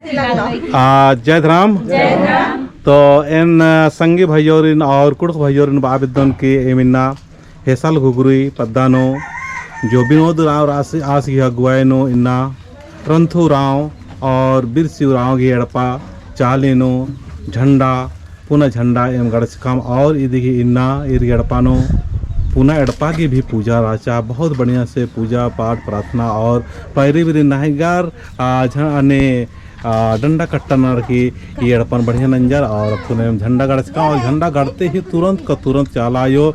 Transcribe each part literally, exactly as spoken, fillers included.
आ, जय धरम। जय धरम। तो एन, आ, संगी भइयोरिन और कुँड़ुख़ भइयोरिन बआ बेद्दन कि एम इन्ना हेसल घुघुरी पद्दा नू जो विनोद उराँव आस, आस गही अगुवाई नू इन्ना रंथू उराँव और बिरसी उराँव गही एड़पा चाली नू झंडा, पुना झंडा एम गड़चकम और इदी गही इन्ना ईर गही एड़पा नू पुना एड़पा गही भी पूजा रहचा। बहुत बढ़िया से पूजा पाठ प्रार्थना और पैरी बिरी नहगर, आ, झ-, अने, आ, डंडा कट्टा ननर की ई एड़पन बढ़िया नंजर और अक्कुन एम झंडा गड़चकम और झंडा गड़ते ही तुरंत का तुरंत चाला आयो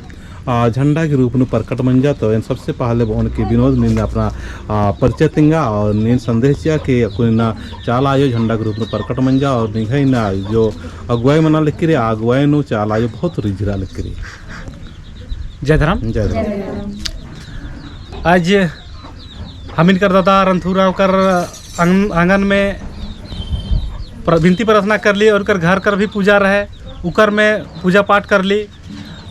आ, झंडा के रूप नू प्रकट मंजा। तो एन सबसे पहले बओन कि विनोद नीन अपना, आ, परिचय तेंगा और नीन संदेश चिआ कि अक्कुन इन्ना चाला आयो झंडा के रूप नू प्रकट मंजा और निंग्है इन्ना जो अगुवाई मना लगी रई, आ अगुवाई नू चाला आयो बहुत रिझरा लगी रई। जय धरम। जय धरम। आज हमिन कर दादा रंथू उराँव कर आंग-, आंगन में प्र-, विनती प्रार्थना करली और कर घर कर भी पूजा रहे, उकर में पूजा पाठ करली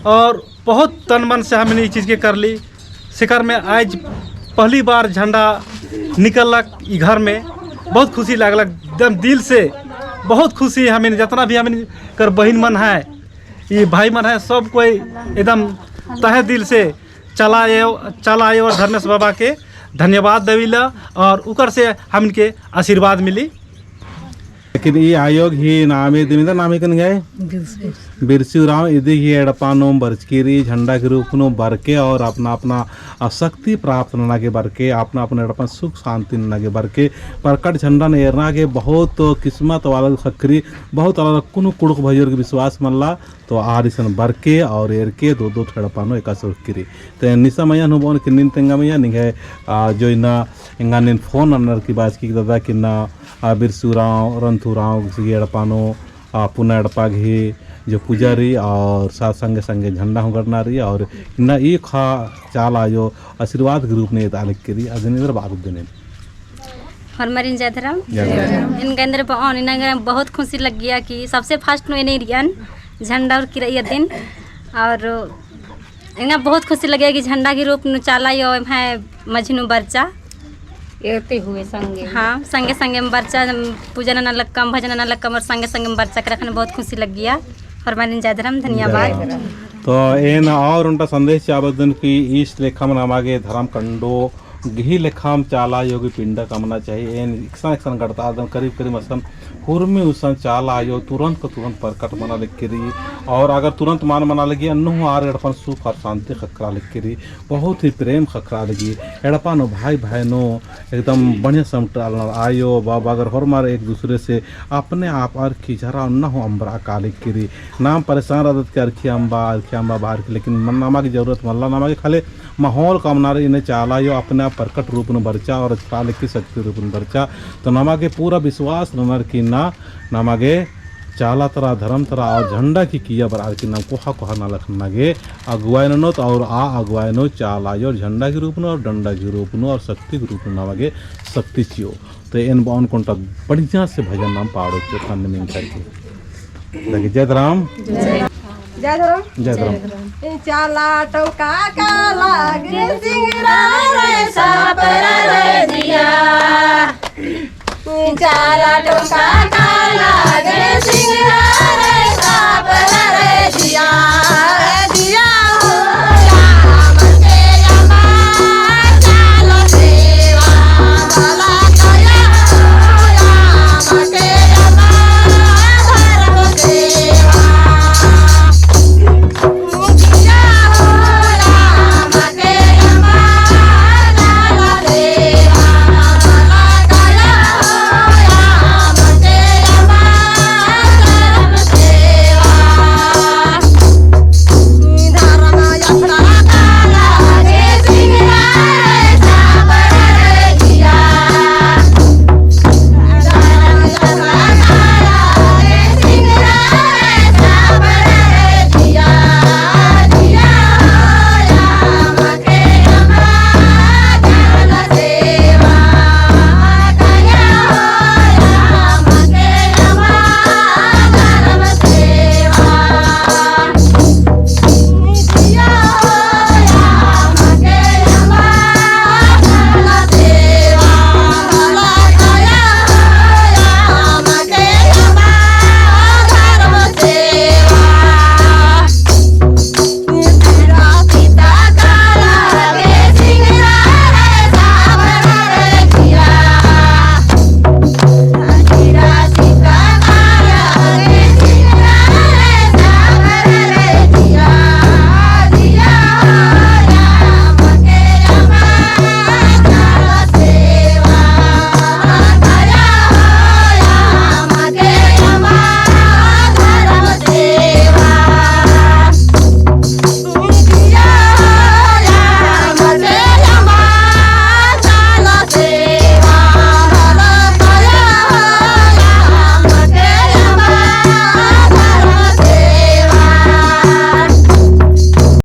और बहुत तन मन से हमिन ई चीज के करली। सेकर में आज पहली बार झंडा निकलक ई घर में, बहुत खुशी लागलक, एकदम दिल से बहुत खुशी। हमिन जतना भी हमिन कर बहिन मन है, ई भाई मन है, सब कोई एकदम तहे दिल से चाला आयो, चाला आयो और धर्मेस बाबा के धन्यवाद देविला और उकर से हमिन के आशीर्वाद मिली। लेकिन ई आयो गही नामे दिम इन्ना नामे कन गए? बिरसी। बिरसी उराँव इदी गही एड़पा नू बरचकी रई झंडा के रूप नू बरके और अपना अपना, आ, शक्ति प्राप्त नना गे बरके, अपना अपना एड़पा सुख शांति नना गे बरके, प्रकट झंडन एरना गे बहुत किस्मत वाला ख़क्खरी, बहुत अलग कुनु कुँड़ुख़ भइयोर के विश्वास मल्ला। तो आर इसन बरके और एरके दो दो ठो एड़पा नू एकासे उरखकी रई। ते निसा मइय्याँ हूँ बओन कि नीन तेंगा मइय्याँ निंग्है, आ, जो इन्ना एंगा नीन फोन ननर की बाचकी दादा कि इन्ना, आ, बिरसी उराँव, रंथू उराँव गही एड़पा नू, आ, पुना एड़पा गही जो पूजा रई और साथ संगे संगे झंडा हूँ गड़ना रई और इन्ना ई ख़ा चाला आयो आशीर्वाद के रूप नू एदआ लगी रई, अदिन एन्देर बआ बेद्दन। होरमारिन जय धरम। जय धरम। एन गा एन्देर बओन, इन्ना गा बहुत खुशी लग्गिया कि सबसे first नू एन एरियन झंडा उरखकी रई अदिन। और एन गा बहुत खुशी लग्गिया कि झंडा गही रूप नू चाला आयो एम्है मझी नू बरचा। एरते हुए संगे। हाँ, संगे संगे में बरचा, पूजा नना लक्कम, भजन नना लक्कम और संगे संगे में बरचा केरा ख़ने बहुत खुशी लग्गिया। होरमारिन जय धरम, धन्यवाद। जय धरम। तो एन और ओन्टा संदेश चिआ बेद्दन कि ईस लेखा में नमा गे धरम कंडो गही लेखाम चाला आयो गही पिंडा कमना चाही। एन एकसन एकसन गड़तआदन करीब करीब असन हुरमी उसन चाला आयो तुरंत का तुरंत प्रकट मना लगी रई। और अगर तुरंत मान मना लगी अन्नु हूँ आर एड़पन सुख और शांति ख़क्खरा लगी रई। बहुत ही प्रेम ख़क्खरा लगी। एड़पा नू भाई भाई नू एकदम बढ़िया समटआलनर आयो बाबा अगर होरमर एक दूसरे से अपने आप अरखी झरा उन्ना हूँ अम्बरा काली किरी। नाम परेशान रअदत के अरखी अम्बा, अरखी अम्बा बअर की, लेकिन मन नमा गे जरूरत मल्ला, नमा गे खाली माहौल कमना रई, इन्ने चाला आयो अपने आप प्रकट रूप नू बरचा और झरा लगी शक्ति रूप नू बरचा। तो नमा गे पूरा विश्वास ननर की ना, नमा गे चाला तरा, धर्म तरा और झंडा की किइय्या बरअर की नाम कोहा कोहा नलख नना गे अगुवाई ननोत और आ अगुवाई नू चाला आयो और झंडा की रूप नू और डंडा की रूप नू और शक्ति की रूप नू नमा गे शक्ति चिओ। तो एन बओन कोंटा बढ़िया से भजन नाम पाड़ो चो तन मिंखर के। देखिए, जय धरम। जय धरम। जय धरम। चाला टोका का लागे सिंगरा रे सापरा रे जिया। चाला टोका का लागे सिंगरा